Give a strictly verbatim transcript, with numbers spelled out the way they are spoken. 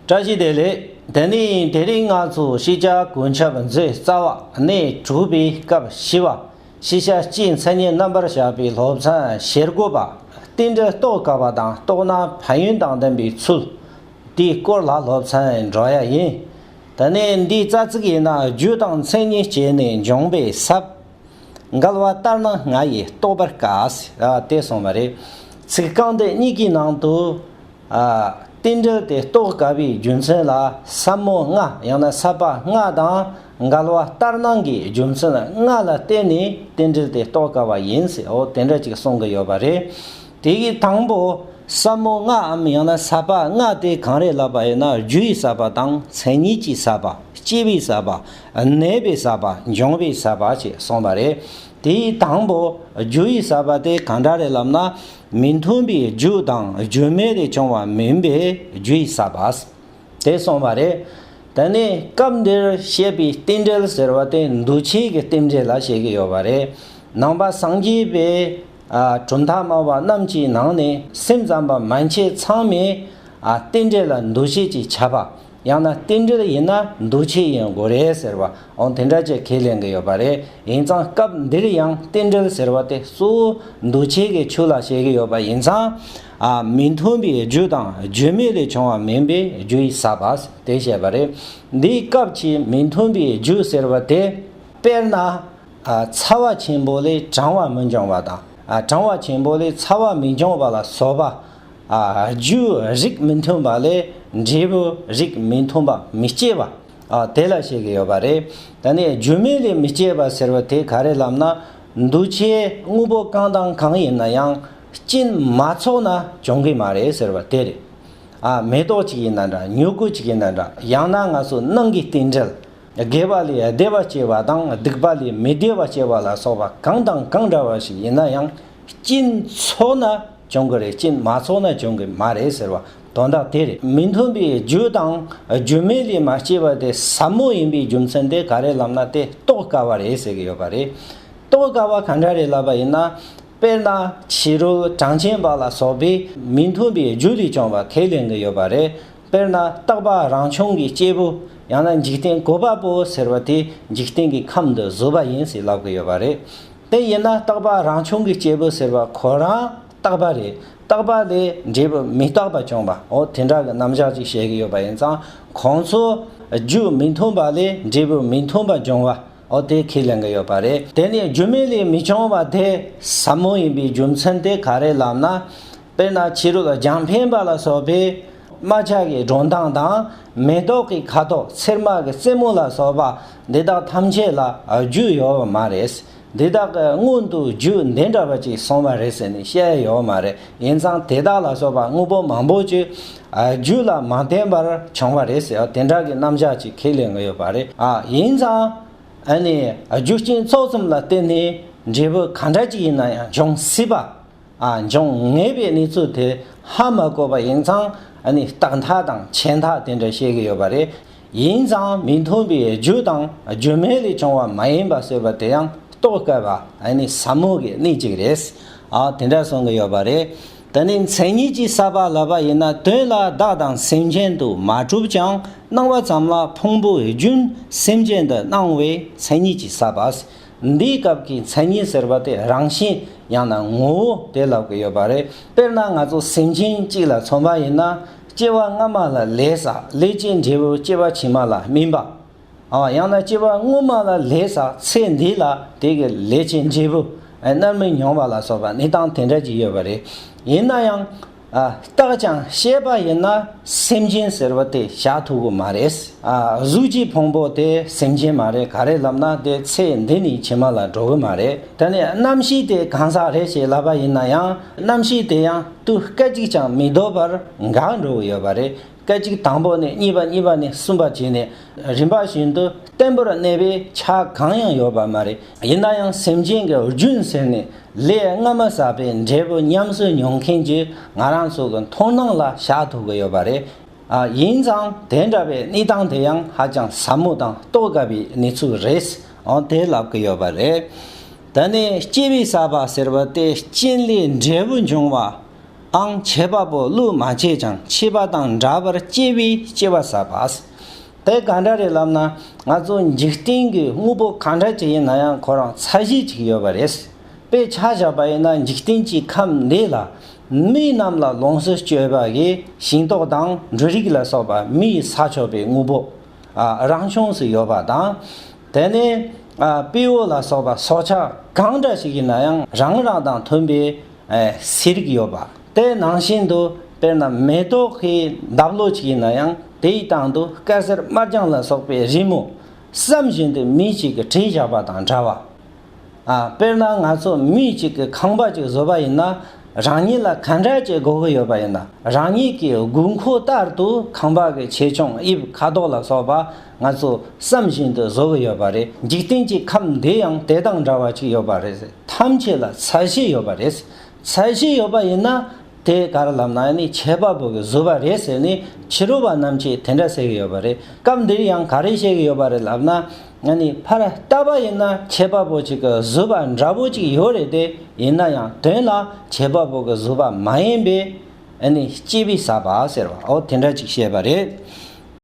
བཀྲ་ཤིས་བདེ་ལེགས། དེ་ནི་དེ་རིང་ང་ཚོ་ཤེས་བྱ་གོ་ཁྱབ་མཛོད་རྩ་བ་གནས་དྲུག་པའི་སྐབས་བཞི་པ། ཤེས་བྱ་སྤྱིའི་མཚན་ཉིད་རྣམ་པར་བཞག་པའི་སློབ་ཚན་ཞེ་དགུ་པ། རྟེན་འབྲེལ་རྟོགས་དཀའ་བ་དང་རྟོགས་ན་ཕན་ཡོན་དང་ལྡན་པའི་ཚུལ། དེའི་སྐོར་ལ་སློབ་ཚན་འགྲོ་ཡ་ཡིན། དེ་ནས་འདིའི་རྩ་ཚིག་ཡིན་ན། རྒྱུ་དང་མཚན་ཉིད་སྐྱེས་ནས་འབྱུང་བའི་ས། འགལ་བ་ལྟར་སྣང་ལྔ་ཡིས་རྟོགས་པར་དཀའ། ཨ། དེ་གསུངས་པ་རེད། ཚིག་རྐང་འདི་གཉིས་ཀྱི་ནང་དུ། ཨ། རྟེན་འབྲེལ་དེ་རྟོགས་དཀའ་བའི་རྒྱུ་མཚན་ལ་ཟབ་མོ་ལྔ། ཡང་ན་ཟབ་པ་ལྔ་དང་འགལ་བ་ལྟར་སྣང་གི་རྒྱུ་མཚན་ལྔ་ལ་བརྟེན་ནས་རྟེན་འབྲེལ་དེ་རྟོགས་དཀའ་བ་ཡིན་ཟེར། འོ་དེ་འདྲ་ཅིག་གསུང་གི་ཡོད་པ་རེད། དེ་གི་དང་པོ་ཟབ་མོ་ལྔའམ་ཡང་ན་ཟབ་པ་ལྔ་དེ་གང་རེད་ལབ་པ་ཡིན་ན། རྒྱུ་ཡི་ཟབ་པ་དང་མཚན་ཉིད་ཀྱི་ཟབ་པ། སྐྱེ་བའི་ཟབ་པ། གནས་པའི་ཟབ་པ། འབྱུང་བའི་ཟབ་པ་ཅེས་གསུངས་པ་རེད། དེའི་དང་པོ་རྒྱུ་ཡི་ཟབ་པ་དེ་གང་འདྲ་རེད་ལབ་ན། མི་མཐུན་པའི་རྒྱུ་དང་རྒྱུ་མེད་ལས་བྱུང་བ་མིན་པས་རྒྱུ་ཡི་ཟབ་པ། དེ་གསུངས་པ་རེད། དེ་ནས་སྐབས་འདིར་བཤད་པའི་རྟེན་འབྲེལ་ཟེར་བ་དེ་འདུ་བྱེད་ཀྱི་རྟེན་འབྲེལ་ལ་བཤད་ཀྱི་ཡོད་པ་རེད། ནང་པ་སངས་རྒྱས་པའི། ཨ། གྲུབ་མཐའ་སྨྲ་བ་རྣམས་ཀྱི་ནང་ནས་སེམས་ཙམ་པ་མན་ཆད་ཚང་མས། ཨ། རྟེན་འབྲེལ་ལ་འདུ་བྱེད་ཅེས་བྱ་བ། ཡང་ན་རྟེན་འབྲེལ་ཡིན་ན་འདུ་བྱེད་ཡིན་དགོས་རེད་ཟེར་བ། འོ་དེ་འདྲ་ཅིག་ཁས་ལེན་གྱི་ཡོད་པ་རེད། ཡིན་ཙང་སྐབས་འདིར་ཡང་རྟེན་འབྲེལ་ཟེར་བ་དེ་གཙོ་བོ་འདུ་བྱེད་ཀྱི་ཆོས་ལ་བཤད་ཀྱི་ཡོད་པ་ཡིན་ཙང་། ཨ། མི་མཐུན་པའི་རྒྱུ་དང་རྒྱུ་མེད་ལས་བྱུང་བ་མིན་པས་རྒྱུ་ཡི་ཟབ་པ་དེ་བཤད་པ་རེད། འདིའི་སྐབས་ཀྱི་མི་མཐུན་པའི་རྒྱུ་ཟེར་བ་དེ། དཔེར་ན། ཨ། ཚ་བ་ཆེན་པོ་ལས་གྲང་བ་མི་འབྱུང་བ་དང་། ཨ། གྲང་བ་ཆེན་པོ་ལས་ཚ་བ་མི་འབྱུང་བ་ལ་སོགས་པ། ཨ། རྒྱུ་རིགས་མི་མཐུན་པ་ལས་འབྲས་བུ་རིགས་མི་མཐུན་པ་མི་སྐྱེ་བ། ཨ། དེ་ལ་བཤད་ཀྱི་ཡོད་པ་རེད། ད་ནི་རྒྱུ་མེད་ལས་མི་སྐྱེ་བ་ཟེར་བ་དེ་ག་རེ་ལབ་ན། འདུ་བྱེད་དངོས་པོ་གང་དང་གང་ཡིན་ན་ཡང་རྐྱེན་མ་ཚོགས་ན་བྱུང་གི་མ་རེད་ཟེར་བ་དེ་རེད། ཨ། མེ་ཏོག་ཅིག་ཡིན་ན་འདྲ། མྱུ་གུ་ཅིག་ཡིན་ན་འདྲ། ཡང་ན་ང་ཚོ་ནང་གི་རྟེན་འབྲེལ། དགེ་བ་ལས་བདེ་བ་སྐྱེ་བ་དང་སྡིག་པ་ལས་མི་བདེ་བ་སྐྱེ་བ་ལ་སོགས་པ་གང་དང་གང་འདྲ་བ་ཞིག་ཡིན་ན་ཡང་རྐྱེན་ཚོགས་ན་བྱུང་གི་རེད། རྐྱེན་མ་ཚོགས་ན་བྱུང་གི་མ་རེད་ཟེར་བ་དོན་དག་དེ་རེད། མི་མཐུན་པའི་རྒྱུ་དང་རྒྱུ་མེད་ལས་མ་སྐྱེས་པ་དེ་ཟབ་མོ་ཡིན་པའི་རྒྱུ་མཚན་དེ་ག་རེ་ལབ་ན། དེ་རྟོགས་དཀའ་བ་རེད་ཟེར་གྱི་ཡོད་པ་རེད། རྟོགས་དཀའ་བ་ག་འདྲ་རེད་ལབ་པ་ཡིན་ན། དཔེར་ན་ཕྱི་རོལ་གྲངས་ཅན་པ་ལ་སོགས་པས་མི་མཐུན་པའི་རྒྱུ་ལས་བྱུང་བ་ཁས་ལེན་གྱི་ཡོད་པ་རེད། དཔེར་ན་རྟག་པ་རང་བྱུང་གི་སྐྱེས་བུ། ཡང་ན་འཇིག་རྟེན་བཀོད་པ་པོ་ཟེར་བ་དེ་འཇིག་རྟེན་གྱི་ཁམས་འདི་བཟོས་པ་ཡིན་ཟེར་ལབ་ཀྱི་ཡོད་པ་རེད། དེ་ཡིན་ན་རྟག་པ་རང་བྱུང་གི་སྐྱེས་བུ་ཟེར་བ་ཁོ་རང་རྟག་པ་རེད། རྟག་པ་ལས་འབྲས་བུ་མི་རྟག་པ་བྱུང་བ། འོ་དེ་འདྲ་གི་རྣམ་གཞག་ཅིག་བཤད་ཀྱི་ཡོད་པ་ཡིན་ཙང་། ཁོང་ཚོ་རྒྱུ་མི་མཐུན་པ་ལས་འབྲས་བུ་མི་མཐུན་པ་འབྱུང་བ། འོ་དེ་ཁས་ལེན་གྱི་ཡོད་པ་རེད། དེ་ནས་རྒྱུ་མེད་ལས་མི་བྱུང་བ་དེ་ཟབ་མོ་ཡིན་པའི་རྒྱུ་མཚན་དེ་ག་རེ་ལབ་ན། དཔེར་ན་ཕྱི་རོལ་རྒྱང་འཕེན་པ་ལ་སོགས་པས་རྨ་བྱ་གི་སྒྲོ་མདངས་དང་། མེ་ཏོག་གི་ཁ་དོག་ཚེར་མ་གི་རྩེ་མོ་ལ་སོགས་པ་འདི་དག་ཐམས་ཅད་ལ་རྒྱུ་ཡོད་པ་མ་རེད། འདི་དག་གི་སྔོན་དུ་རྒྱུ་འདི་འདྲ་བ་ཅིག་སོང་བ་རེད་ཟེར་ནས་བཤད་ཡ་ཡོད་མ་རེད། ཡིན་ཙང་དེ་དག་ལ་སོགས་པ་དངོས་པོ་མང་པོ་ཅིག་རྒྱུ་ལ་མ་བརྟེན་པར་བྱུང་བ་རེད་ཟེར་དེ་འདྲ་གི་རྣམ་གཞག་ཅིག་ཁས་ལེན་གྱི་ཡོད་པ་རེད། ཨ། ཡིན་ཙང་། ཨ་ནི་རྒྱུ་རྐྱེན་ཚོགས་ཙམ་ལ་བརྟེན་ནས་འབྲས་བུ་གང་འདྲ་ཅིག་ཡིན་ན་ཡང་འབྱུང་སྲིད་པ། ཨ། འབྱུང་ངེས་པའི་གནས་ཚུལ་དེ་ཧ་མ་གོ་བ་ཡིན་ཙང་། ཨ་ནི་རྟག་མཐའ་དང་ཆད་མཐའ་དེ་འདྲ་བཤད་ཀྱི་ཡོད་པ་རེད། ཡིན་ཙང་མི་མཐུན་པའི་རྒྱུ་དང་རྒྱུ་མེད་ལས་བྱུང་བ་མ་ཡིན་པ་ཟེར་བ་དེ་ཡང་རྟོགས་དཀའ་བ། ཨ་ནི་ཟབ་མོ་གི་གནད་ཅིག་རེད། ཨ། དེ་འདྲ་གསུང་གི་ཡོད་པ་རེད། དེ་ནས་མཚན་ཉིད་ཀྱི་ཟབ་པ་ལབ་པ་ཡིན་ན། དོན་ལ་བདག་དང་སེམས་ཅན་དུ་མ་གྲུབ་ཀྱང་སྣང་བ་ཙམ་ལ་ཕུང་པོའི་རྒྱུན་སེམས་ཅན་དུ་སྣང་བའི་མཚན་ཉིད་ཀྱི་ཟབ་པ། འདིའི་སྐབས་ཀྱི་མཚན་ཉིད་ཟེར་བ་དེ་རང་བཞིན་ཡང་ན་ངོ་བོ་དེ་ལབ་ཀྱི་ཡོད་པ་རེད། དཔེར་ན་ང་ཚོ་སེམས་ཅན་གཅིག་ལ་མཚོན་པ་ཡིན་ན། སྐྱེ་བ་སྔ་མ་ལ་ལས་བསགས་ལས་ཀྱི་འབྲས་བུ་སྐྱེ་བ་ཕྱི་མ་ལ་སྨིན་པ། ཨ། ཡང་ན་སྐྱེ་བ་སྔོན་མ་ལ་ལས་བསགས་ཚེ་འདི་ལ་དེ་གི་ལས་ཀྱི་འབྲས་བུ་རྣམ་སྨིན་མྱོང་བ་ལ་སོགས་པ་གནས་སྟངས་དེ་འདྲ་ཅིག་ཡོད་པ་རེད། ཡིན་ན་ཡང་། ཨ། བརྟགས་ཀྱང་དཔྱད་པ་ཡིན་ན་སེམས་ཅན་ཟེར་བ་དེ་བཞག་ཐུབ་ཀྱི་མ་རེད། ཨ། གཟུགས་ཀྱི་ཕུང་པོ་དེ་སེམས་ཅན་མ་རེད། ག་རེ་ལབ་ན་དེ་ཚེ་འདི་ནས་ཕྱི་མ་ལ་འགྲོ་གི་མ་རེད། དེ་ནས་རྣམ་ཤེས་དེ་གང་ཟག་རེད་ཅེས་ལབ་པ་ཡིན་ན་ཡང་། རྣམ་ཤེས་དེ་ཡང་དུས་སྐད་ཅིག་ཀྱང་མི་སྡོད་པར་འགག་འགྲོ་གི་ཡོད་པ་རེད། སྐད་ཅིག་དང་པོ་ནས་གཉིས་པ། གཉིས་པ་ནས་གསུམ་པ་བྱས་ནས་རིམ་པ་བཞིན་དུ་བརྟན་པོར་གནས་པའི་ཆ་གང་ཡང་ཡོད་པ་མ་རེད། ཡིན་ན་ཡང་སེམས་ཅན་གྱི་རྒྱུན་ཟེར་ནས་ལས་སྔ་མ་བསགས་པའི་འབྲས་བུ་ཉམས་སུ་མྱོང་མཁན་གྱི་ང་རང་ཚོ་གི་མཐོང་སྣང་ལ་བཞག་ཐུབ་ཀྱི་ཡོད་པ་རེད། ཨ། ཡིན་ཙང་དེ་འདྲ་བའི་གནས་སྟངས་དེ་ཡང་ཧ་ཅང་ཟབ་མོ་དང་རྟོགས་དཀའ་བའི་གནས་ཚུལ་རེད། འོ་དེ་ལབ་ཀྱི་ཡོད་པ་རེད། དེ་ནས་སྐྱེ་བའི་ཟབ་པ་ཟེར་བ་དེ་རྐྱེན་ལས་འབྲས་བུ་འབྱུང་བ། ཨང་། འཆད་པ་པོ་བློས་མ་བྱས་ཀྱང་འཆད་པ་དང་འདྲ་བར་སྐྱེ་བས་སྐྱེ་བ་ཟ་བ། དེ་ག་འདྲ་རེད་ལབ་ན། ང་ཚོ་འཇིག་རྟེན་གྱི་དངོས་པོ་ག་འདྲ་ཅིག་ཡིན་ན་ཡང་ཁོ་རང་ཚད་གཞི་ཅིག་ཡོད་པ་རེད། དཔེ་ཆ་བཞག་པ་ཡིན་ན་འཇིག་རྟེན་གྱི་ཁམས་འདི་ལ་མི་རྣམས་ལ་ལོངས་སུ་སྤྱོད་པ་གི་ཞིང་ཏོག་དང་འབྲུ་རིགས་ལ་སོགས་པ་མིས་ཟ་ཆོག་པའི་དངོས་པོ། ཨ། རང་བྱུང་སུ་ཡོད་པ་དང་། དེ་ནས། ཨ། སྤོས་འོད་ལ་སོགས་པ་སྲོག་ཆགས་གང་འདྲ་ཞིག་ཡིན་ན་ཡང་རང་རང་དང་མཐུན་པའི། ཨ། གསེར་ཡོད་པ། དེ་ནང་བཞིན་དུ་དཔེར་ན་མེ་ཏོག་གི་འདབ་ལོ་ཅིག་ཡིན་ན་ཡང་དེའི་སྟེང་དུ་དཀར་གསལ་དམར་ལྗང་ལ་སོགས་པའི་རི་མོ་བསམ་བཞིན་དུ་མི་གཅིག་གིས་བྲིས་བཞག་པ་དང་འདྲ་བ། ཨ། དཔེར་ན་ང་ཚོ་མི་གཅིག་གིས་ཁང་པ་ཅིག་བཟོ་བ་ཡིན་ན། རང་ཉིད་ལ་ག་འདྲ་ཅིག་དགོས་ཀྱི་ཡོད་པ་ཡིན་ན། རང་ཉིད་ཀྱི་དགོས་མཁོ་ལྟར་དུ་ཁང་པ་གི་ཆེ་ཆུང་དབྱིབས་ཁ་དོག་ལ་སོགས་པ་ང་ཚོ་བསམ་བཞིན་དུ་བཟོ་གི་ཡོད་པ་རེད། འཇིག་རྟེན་གྱི་ཁམས་འདི་ཡང་དེ་དང་འདྲ་བ་ཅིག་ཡོད་པ་རེད། ཐམས་ཅད་ལ་ཚད་གཞི་ཡོད་པ་རེད། ཚད་གཞི་ཡོད་པ་ཡིན་ན། དེ་ག་རེ་ལབ་ན་ནི་འཆད་པ་པོ་གིས་བཟོས་པ་རེད་ཟེར་ནས་ཕྱི་རོལ་པ་རྣམས་ཀྱིས་དེ་འདྲ་ཟེར་གྱི་ཡོད་པ་རེད། སྐབས་འདིར་ཡང་ག་རེ་བཤད་ཀྱི་ཡོད་པ་རེད་ལབ་ན། ཨ་ནི་ཕར་བལྟས་པ་ཡིན་ན་འཆད་པ་པོ་ཅིག་གིས་བཟོས་པ་འདྲ་པོ་ཅིག་ཡོད་རེད་དེ། ཡིན་ན་ཡང་དོན་ལ་འཆད་པ་པོ་གིས་བཟོས་པ་མ་ཡིན་པས། ཨ་ནི་སྐྱེས་པས་ཟ་བ་ཟེར་བ། འོ་དེ་འདྲ་ཅིག་བཤད་པ་རེད།